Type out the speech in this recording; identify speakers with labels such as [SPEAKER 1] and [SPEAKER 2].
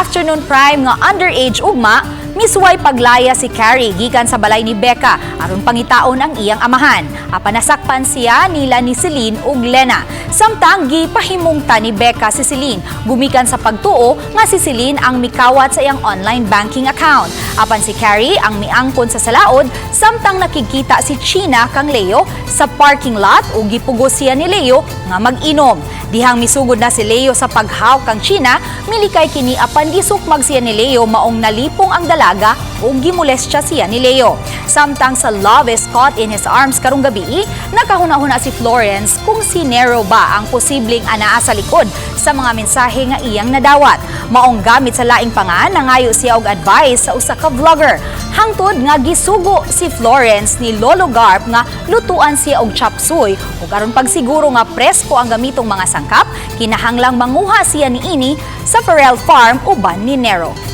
[SPEAKER 1] Afternoon Prime nga Underage ugma, misuway paglaya si Carrie gikan sa balay ni Becca aron pangitaon ang iyang amahan. Apan nasakpan siya nila ni Celine ug Lena. Samtang gipahimungta ni Becca si Celine gumikan sa pagtuo nga si Celine ang mikawat sa iyang online banking account. Apan si Carrie ang miangkon sa salaod samtang nakikita si China kang Leo sa parking lot ug gipugos siya ni Leo nga mag-inom. Dihang misugod na si Leo sa paghawk kang China, milikay kini apan gisukmag siya ni Leo, maong nalipong ang dalaga ug gimolestya siya ni Leo. Samtang sa Love Is Caught in His Arms karong gabi, nakahuna-huna si Florence kung si Nero ba ang posibleng anaa sa likod sa mga mensahe nga iyang nadawat. Maong gamit sa laing pangan, nangayo siya og advice sa usa ka vlogger. Hangtod nga gisugo si Florence ni Lolo Garp nga lutuan siya og chop suey ug aron pagsiguro nga presko ang gamitong mga sangkap, kinahanglang manguha siya niini sa Farrell Farm uban ni Nero.